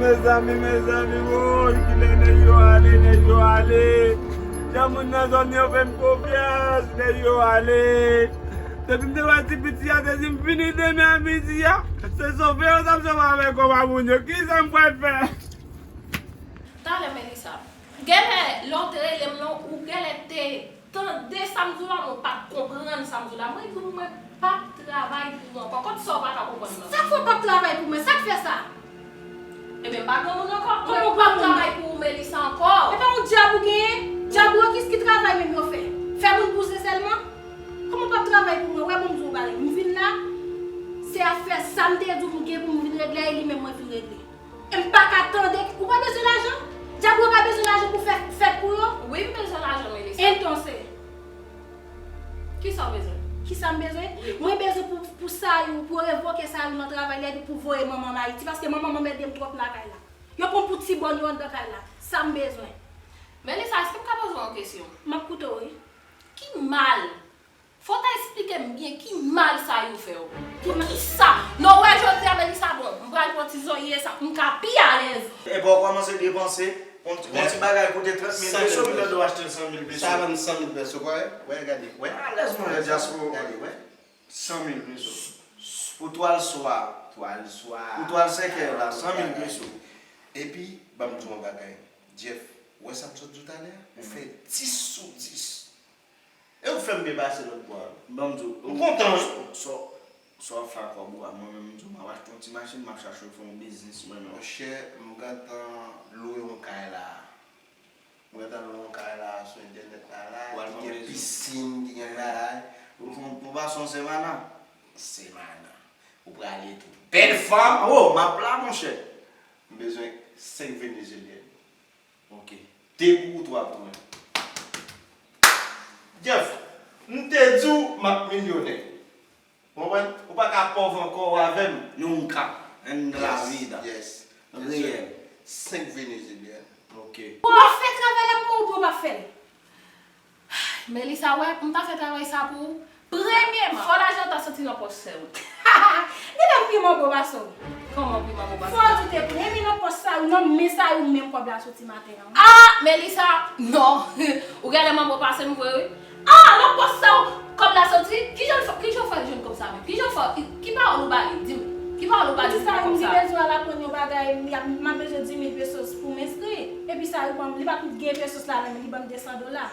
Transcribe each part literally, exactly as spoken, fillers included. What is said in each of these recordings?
Mezanmi, mezanmi, woy, kilè nèg yo ale, nèg yo ale. Jan moun nan zòn yo fè m konfyans, nèg yo ale. Depi m te wè ti piti a, te di m vini demen a midi a. Se sove yo t ap sove avèk kòb a moun yo. Kisa m pral fè? Talè, Melissa. Genlè, lè w te rele m lan, ou genlè te tande sa m di w la, men w pa t konprann sa m di w la. Mwen di w, mwen p ap travay pou ou ankò. Kot sa w pa ka konprann lan? Sa k fè w p ap travay pou mwen? Sa k fè sa? Ebyen, m pa granmoun ankò. Mwen p ap travay pou ou, Melissa, ankò. E pa yon djab ou genyen? Djab ou yo ki, ki travay menm yo fè? Fè moun bouze sèlman? Kòman w p ap travay pou mwen? Wè, bon, m di w yon bagay. M vin la, se afè sa m te di w m gen pou m vin regle a, e li menm mwen vin regle. E m pa ka tande, ou pa bezwen lajan? Djab yo pa bezwen lajan pou fè fèt pou yo? Wi, m bezwen lajan, Melissa. Entonces. Kisa w bezwen? Kisa m bezwen? Wi. Mwen bezwen pou, pou Sayou, pou yo revoke Sayou nan travay li, epi pou voye manman m Ayiti, paske manman m anmède m twòp lakay la. Yo pran m pou ti bòn yo anndan kay la. Sa m bezwen. Melissa, èske m ka poze w yon kesyon? M ap koute w, wi. Ki mal Fò w ta esplike m byen ki mal Sayou fè w. Poukisa? Non, w wè jodi a, Melissa, bon, m pral pran ti zòrye sa pou m ka pi alèz. Epi w kòmanse depanse, yon ti, yon ti bagay koute trant mil peso, m tande w achte l san mil peso. Sa vann san mil peso, kwè? Wè, gade, wè. Alèz mwen, gade, gade, wè. San mil peso. Pou twal swa. Twal swa. Pou twal senkè la, san mil peso. Epi, ban m di w yon bagay. Jeff, ou wè sa m sot di w talè a? Ou fè dis sou dis. E ou fè m byen pase lòt bò a. Ban m di w, m kontan, wi. Sa, sa w ap fè ak kòb ou a, mwen menm, m di w, m ap achte yon ti machin, m ap chache fè yon biznis, mwen menm. Monchè, m gentan lwe yon kay la. M gentan lwe yon kay la, sou entènèt la, la, ki gen pisin, ki gen bagay. Ou fè yon, pou pase yon semana. Semana. Ou prale tou. Bèl fanm, oh, m ap la, monchè. M bezwen senk Venezyelyèn. Ok. De pou ou, twa pou mwen. Jeff, m te di w m ap milyonè. Konprann? Ou pa ka pòv ankò avè m. Nunca en la vida. Yes, yes. Reyèl. Senk Venezyelyèn. Ok. Ou ap fè travay la pou mwen oubyen ou p ap fè l? Melissa, wè, pou m ta fè travay sa pou ou, premyèman, fò lajan ta soti nan pòch sè w. Li menm pi manbo pase w. Kòman pi manbo pase m? Fò w di w te premye nan pòch sa, nan men sa yo menm kòb la soti maten an. Ah, Melissa, non. Ou genlè manbo pase m vre, wi. Ah, nan pòch sa w kòb la soti? Kijan w fè, kijan w fè jwenn kòb sa menm? Kijan w fè, ki, ki pawòl ou ba li? Di m. Ki pawòl ou ba li pou kòb sa? Di sa, m di bezwen al aprann yon bagay, m ap, m ap bezwen dis mil pesos pou m enskri. Epi sa, li ban m, li pa t gen pesos la, men li ban m de san dola.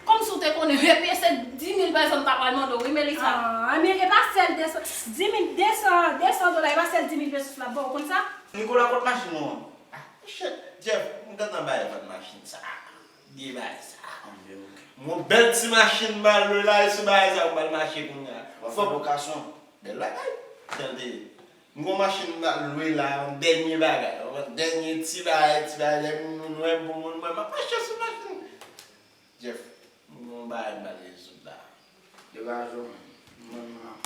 Kòmsi w te konnen, epi se dis mil pèsòn ta pral mande w, wi, Melissa. Ah, men e pa sèl de san, dis mil, de san, de san dola, e pa sèl dis mil pesos la ba w, ou konn sa? Nicolas, kot machin ou an? Ah, shit, Jeff, m gentan bay vant machin sa. Byen bay sa. Anben, ok. Yon bèl ti machin m al lwe la, e sou bagay sa m pral mache kounye a. W ap fè lokasyon? Bèl bagay. Tande. M gon machin m al lwe la, yon dènye bagay. Yon dènye ti bagay, ti bagay, lè moun wè m, bon moun wè m, m ap mache sou machin. Jeff, m gen yon bagay m pral rezoud la. Degaje w, mwen, mwen.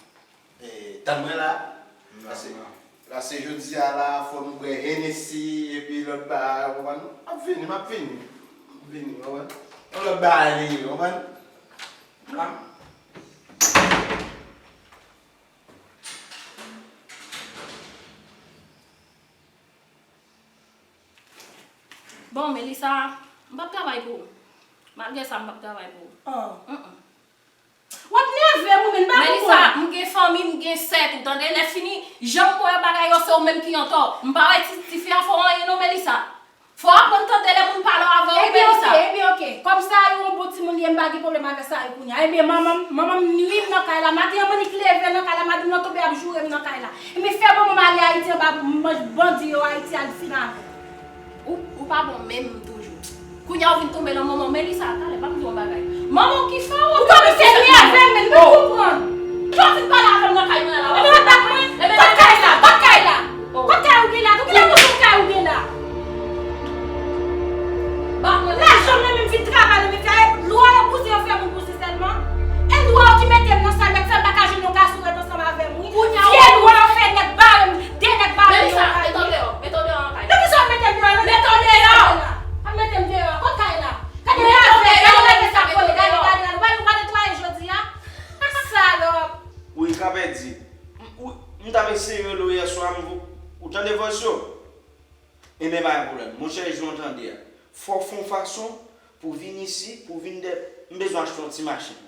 E, tann mwen la. Pase, pase jodi a la, fò nou bwè Hennessy, epi lòt bagay, w konprann? M ap vini, m ap vini. M ap vini, w konprann? Yon lòt bagay li ye, w konprann? Ah. Bon, Melissa, m p ap travay pou ou. Malgre sa, m p ap travay pou ou. Oh. Mm-mm. W ap nève m, wi, men m pa konprann. Melissa, m gen fanmi, m gen sè tou, tande? Lè fini, jan m wè bagay yo, se ou menm ki antò. M pa wè ti, tifi a fè w anyen non, Melissa. Fò w aprann tande lè moun pale w avè w, wi, Melissa. Ebyen, ok, ebyen, ok. Kòm Sayou yon bon timoun li ye, m pa gen pwoblèm avè Sayou kounye a. Ebyen, manman m, manman m nwi m nan kay la. Maten an, m annik leve nan kay la, madanm nan tonbe ap joure m nan kay la. Ebyen, fè manman m ale Ayiti anba manch bandi yo, Ayiti al fin avè l. Ou, ou pa bon menm toujou. Kounye a ou vin tonbe nan manman w, Melissa, talè, ban m di w yon bagay. Manman w ki fè w. Ou kòmanse nève m, men m pa konprann. Jan w vin pale avè m nan kay mwen la, w ap vin bat mwen. Ebyen, kot kay la? Kot kay la? Kot kay ou gen la? Tou kilè mwen kay ou gen la? Lajan mwen menm vin travay nan mete a, e lwa yo bouze, yo fè moun bouze sèlman. E lwa yo ki mete m nan sa, mèt fè m pa ka jwenn yon gason ret ansanm avè m, wi. Vye lwa yo fè nèg bare m, de nèg bare m nan kay. Melissa, mete w deyò, mete w deyò nan kay. Nan kisa w mete m deyò? Mete w deyò! Ap mete m deyò. Kot kay la? Gade lave, gade lave sa kole, gade, gade, gade. Ou pa, ou pa netwaye jodi a? Salòp! Wi, Kapèdi. M, ou, m t ap eseye rele w yè swa, m, ou tande vòs yo? Ebyen, pa gen pwoblèm. Monchè, jan w tande a, fò w fè yon fason pou w vin isit, pou w vin dè, m bezwen achte yon ti machin.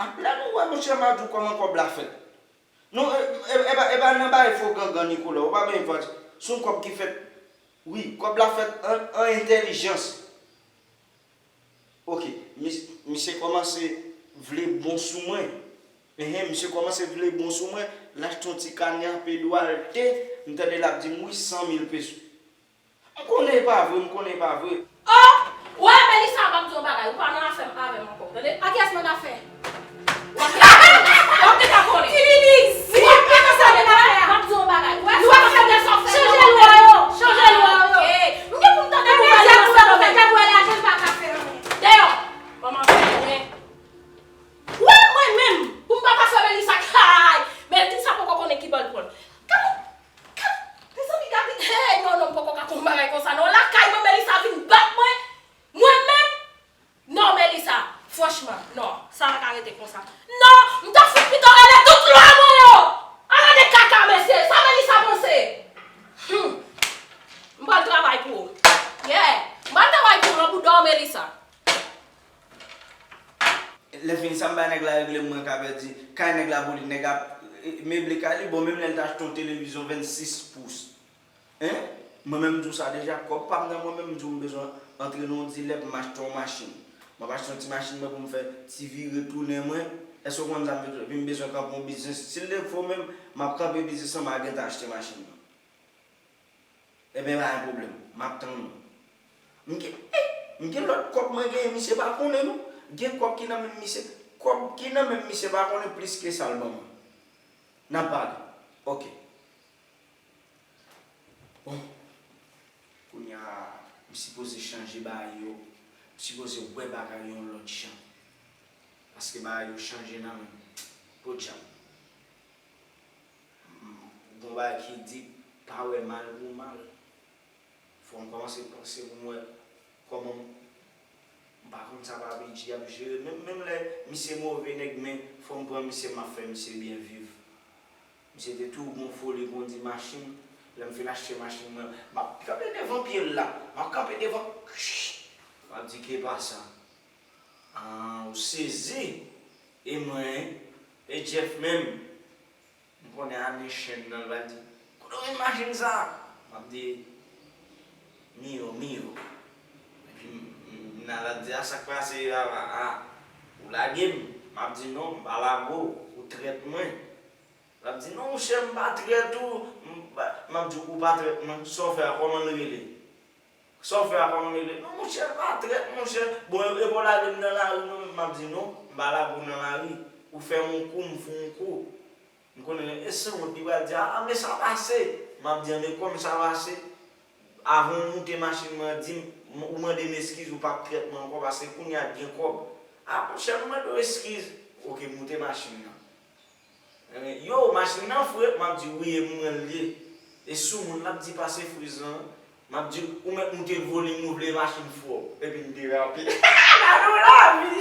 Ap lè nou wè, monchè, m a di w kòman kòb la fèt. Non, e, e, e pa, e pa nan bagay fo gangan, Nicolas, ou pa bezwen pati. Se yon kòb ki fèt, wi, kòb la fèt an, an entèlijans. Ok, mis-, misye kòmanse vle bon sou mwen. Enhen, misye kòmanse vle bon sou mwen. L achte yon ti kanè an Pedro Arte, m tande l ap di m wi san mil peso. M konnen e pa vre, m konnen e pa vre. Oh! Wè, Melissa, m ap di w yon bagay. Ou pa nan afè m avè m ankò. Tande? A kiyès manda fè? W ap gen ka konnen. W ap gen ka konnen. Ti Lili, zi, w ap gen ka konnen. M ap di w yon bagay. Wè, nou ap fè sa w fè. Chanje lwa yo. Chanje lwa yo. Ok. M gen pou m tande pou pale ansanm avè m. Tande pou pale ansanm avè m. Deyò. Manman fè konnen. Wè, mwen menm, pou m pa pase Melissa kay. Melissa poko konnen ki bò l pran. Gade, gade, mezanmi, gade. Hey, non, non, m poko ka konn bagay konsa, non. Lakay mwen, Melissa vin bat mwen. Mwen menm, non, Melissa, franchman, non, sa pa ka rete konsa. Non, m ta fout pito rele tout lwa mwen yo. Ala de kaka, mesye, sa Melissa panse? Hmm. M pral travay pou ou. Yeah, m pral travay pou ou nan bouda w, Melissa. Lè fini sa, m bay nèg la regle m, mwen ka pèdi kay nèg la pou li, nèg ap, e, meble kay li, bon, menm lè l ta achte yon televizyon vennsis pous. Hein? Mwen menm m di w sa deja, kòb pa m nan mwen menm, m di w m bezwen antre nan yon dilèm, m achte yon machin. M ap achte yon ti machin mwen pou m fè ti vire tounen mwen. Èske w konn sa m vle di w? Epi m bezwen kanpe yon biznis. Si l te fo menm, m ap kanpe biznis lan, m a gentan achte machin nan. Ebyen, pa gen pwoblèm, m ap tann ou. M gen, eh, m gen lòt kòb mwen genyen, misye pa konnen non. Gen kòb ki nan men misye, kòb ki nan men misye pa konnen plis ke sa l ban mwen. N ap pale. Ok. Bon. Kounye a, m sipoze chanje bagay yo. M sipoze wè bagay yo yon lòt jan. Paske bagay yo chanje nan men m. Podyab. M, gon bagay ki di, pa wè mal pou mal. Fò m kòmanse panse pou m wè kòman m, m pa konn sa Papi G ap jere. Menm, menm lè misye move nèg, men fò m pran misye, m ap fè misye byen viv. Misye te tou gon foli, gon di machin. Lè m fin achte machin mwen, m ap kanpe devan pye l la. M ap kanpe devan. M ap di, ke pa sa? Ah, ou sezi. E mwen, e Jeff menm? M konnen ane chenn nan, l va di, kote w jwenn machin sa? M ap di, mio, mio. Epi m, m, m nan, l ap di, a, sa k pase, papa? A, ou lage m? M ap di, non, m pa lage w, ou trèt mwen. L ap di, non, monchè, m pa trèt ou. M pa, m ap di, ou pa trèt mwen, sa w fè a, kòman l rele? Sa w fè a, kòman l rele? Non, monchè, pa trèt, monchè. Bon, e, e pa w lage m nan lari, non, m ap di, non, m pa lage w nan lari. Ou fè m yon kou, m fè w yon kou. M konnen, e sanwont, li pral di, a, men sa pase. M ap di, anben, kòm sa pase, avan w moute machin mwen, di m, ou mande m eskiz, ou p ap trèt mwen ankò, paske kounye a gen kòb. A, monchè, m mande w eskiz. Oke, moute machin nan. Yo, machin nan fre, m ap di, wi, e mwen l ye. E sou moun l ap di, pase friz lan. M ap di, ou mèt moute volim ou vle, machin fò. Epi m derape. Gade yon lavi!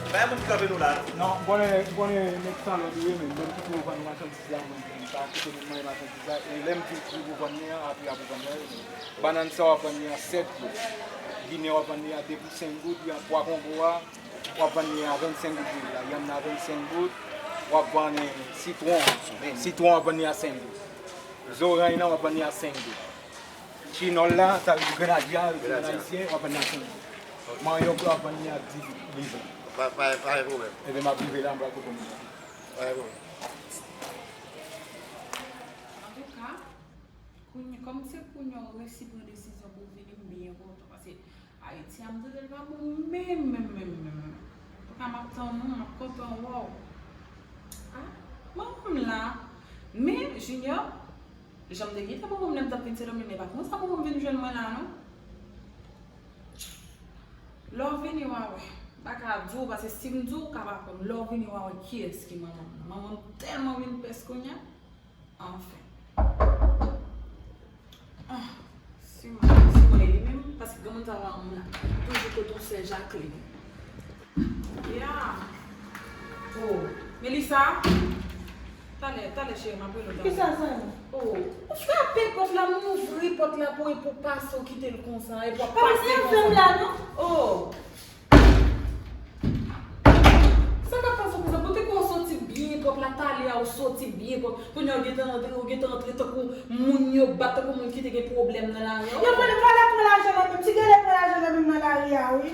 Bay moun ki kanpe nou la. Non, m konnen, m konnen nèg san lòd yo ye, men menm ki pou vann machandiz la, mwen, m pa kite moun manje machandiz la. E lè m di pri pou vann li an, a pri a pou vann li an. Bannann sa w ap vann li an sèt goud. Ginen w ap vann li an de pou senk goud. Yanm pwa kongo a, w ap vann li an vennsenk goud goud la. Yanm nan vennsenk goud. W ap vann sitwon. Sitwon w ap vann li an senk goud. Zorany nan w ap vann li an senk goud. Chinòl la, sa vle di grenadya, grenadya ayisyen, w ap vann li an senk goud. Manyòk la, w ap vann li an dis goud livre. Pa, pa, pa gen pwoblèm. Ebyen, m ap rive la, m pral kote moun nan. Pa gen pwoblèm. Antouka, kounye, kòm se kounye a w resi pran desizyon pou w vini, m byen Kontan, paske Ayiti a, m tande l pa bon menm, menm, menm, menm, menm. Antouka, m ap tann ou, m ap kontan wè w. Ah, manman m la. Men, Junior, jan m te gentan manman m lè m t ap vin Sendomeng, men pa konsa manman m vin jwenn mwen la, non. Lè w vini, w a wè. M pa ka di w, paske si m di w, w ka pa kwè m. Lè w vini, w a wè kiyès ki manman m. Manman m tèlman vin pès kounye a. Anfen. Ah, si mwen, si mwen ye menm, paske granmoun sa va ann la. Toujou kote yon sè Jacqueline. Ya. Oh, Melissa. Talè, talè, cheri, m ap rele w talè. Kisa sa ye? Oh, ou frape pòt la, m ouvri pòt la pou, pou pase, ou kite l konsa, epi w ap pase konsa. Pa mwen fè m la, non. Oh. Sa k ap pase konsa? Bon, te kwè w soti byen pwòp la, talè a ou soti byen pwòp. Kounye a ou gentan antre, ou gentan antre tankou moun yo bat, tankou moun ki te gen pwoblèm nan lari a. Yo vòlè, vòlè pran lajan nan men m. Ti Gele pran lajan nan men m nan lari a, wi.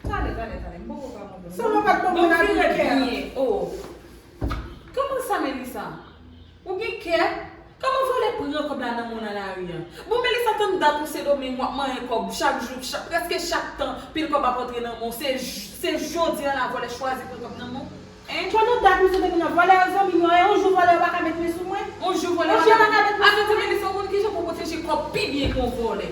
Talè, talè, talè. M poko ka konprann. Sa mwen pa t konprann avèk kè. Byen. Oh. Kòman sa, Melissa? Ou gen kè? Kòman vòlè pran kòb la nan men w nan lari a? Bon, Melissa, tann dat ou Sendomeng, w ap manyen kòb chak jou, chak, prèske chak tan, pil kòb ap antre nan men w. Se j-, se jodi a la vòlè chwazi pran kòb nan men w? Hein? Pandan dat ou Sendomeng nan, vòlè yo zanmi nou, yon jou vòlè yo pa ka met men sou mwen. Yon jou vòlè yo pa ka met men sou mwen. Sa vle di, Melissa, ou konn kijan pou w pwoteje kòb pi byen ke yon vòlè?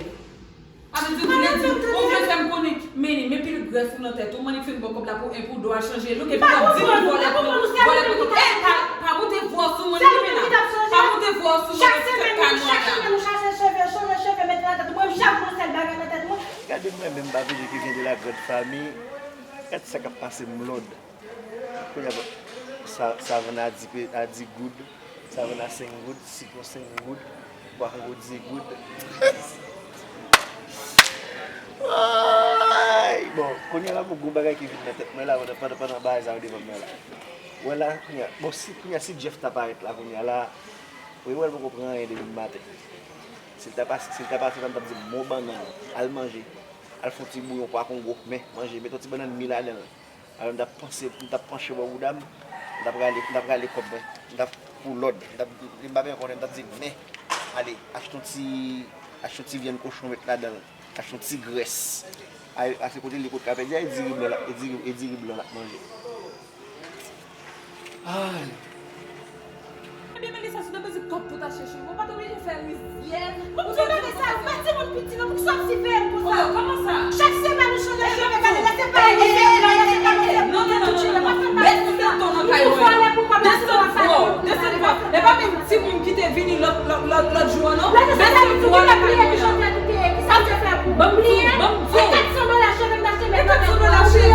Sa vle di, ou vle di, ou vle fè m konnen, men, men pil grès ou nan tèt ou, m annik fin ba w kòb la pou en pou de w al chanje look, epi w ap di m vòlè pran, vòlè pran. Ey, pa, pa moute vwa w sou mwen, non, Mena. Pa moute vwa w sou mwen, ti tèt kanwa la. Chak semèn, nou chache cheve, chanje cheve, mete nan tèt mwen, chak jou yon sèl bagay nan tèt mwen. Gade mwen menm, m pa vle ki vyen de la grande famille. Gad sa k ap pase m lòd. Kounye a, sa-, savann a di pe-, a di goud, savann a senk goud, sitwon senk goud, pwa kongo di goud. Ay, bon, kounye a la, pou gwo bagay ki vin nan tèt mwen la, pandan, pandan, pandan bagay sa yo devan mwen la. Wè la, kounye a, bon, si, kounye a, si Jeff ta parèt la, kounye a la, wi, wè, l poko pran anyen depi maten. Si l ta pase, si l ta pase la, m t ap di, bon bannann, al manje, al fè yon ti bouyon pwa kongo, men, manje, met yon ti bannann mi ladan l. Alò, m t ap panse, m t ap panche bò bouda m, m t ap rale, m t ap rale kòb mwen, m t ap pou lòd, m t ap, m pa byen konnen, m t ap di, men, ale, achte yon ti, achte yon ti vyann kochon, met ladan l, achte yon ti grès. A, a se kote li kot ka pèdi a, e diri blan l ap, e diri, e diri blan l ap manje. Ay. Ebyen, Melissa, si w te bezwen kòb pou t achte cheve, ou pa t oblije fè rizyèz. Bon, ou te bezwen sa, ou pa timoun piti, non, poukisa w ap siveye m konsa? Oh, kòman sa? Chak semèn ou chanje cheve, gade, lè se pa rizyèz, lè se pa rizyèz. Non, non, non, non, non, non. Desann ton nan kay mwen. Desann vwa w, desann vwa w. E pa menm timoun ki te vini lòt, lòt, lòt, lòt jou an, non. Desann vwa w nan kay mwen. Ban m di w, ban m di w. E kat san dola cheve m t achte, men kat san dola cheve.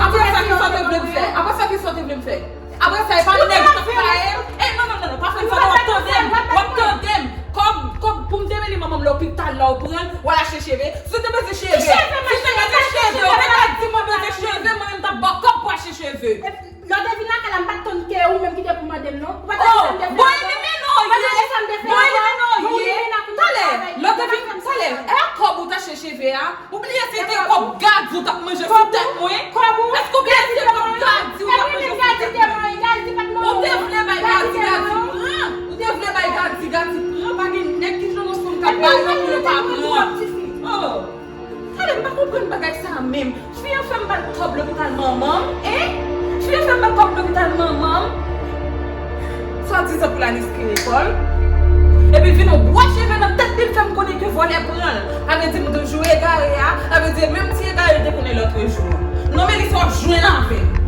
Apre sa, kisa w te vle m fè? Apre sa, kisa w te vle m fè? Apre sa, e pa nèg k ap taye m. E non, non, non, non, pa fè m sa, non, w ap tande m, w ap tande m. Kòb, kòb pou m te mennen manman m lopital la, w pran l, w al achte cheve. Si w te bezwen cheve, si w te bezwen cheve, ou te ka di mwen bezwen cheve, mwen menm m t ap ba w kòb pou achte cheve. Lè w te vin lakay la, m pa t konn ke ou menm ki te pou mande m, non. Ou pa t konn sa m te fè ankò. Bon, elimine w ye. Bon, elimine w ye. Talè, lè w te vin, talè, e kòb ou t achte cheve a? Ou bliye se te kòb Gadi w t ap manje sou tèt mwen? Èske w bliye se kòb Gadi w t ap manje sou tèt mwen? Ou te vle bay Gadi, Gadi pran. Ou te vle bay Gadi, Gadi pran. Pa gen nèg ki jwenn yon fanm k ap ba yo pou yo pa pran. Oh. Talè, m pa konprann bagay sa a menm. Fi an fè m ba l kòb lopital manman m, en? Fi an fè m ba l kòb lopital manman m. Swadizan pou l al enskri lekòl. Epi vin yon bwa cheve nan tèt li, l fè m konnen ke vòlè pran l. Sa vle di m toujou egare a, sa vle di menm ti egare l te konnen lòtrejou an. Non, Melissa, w ap jwenn avè m.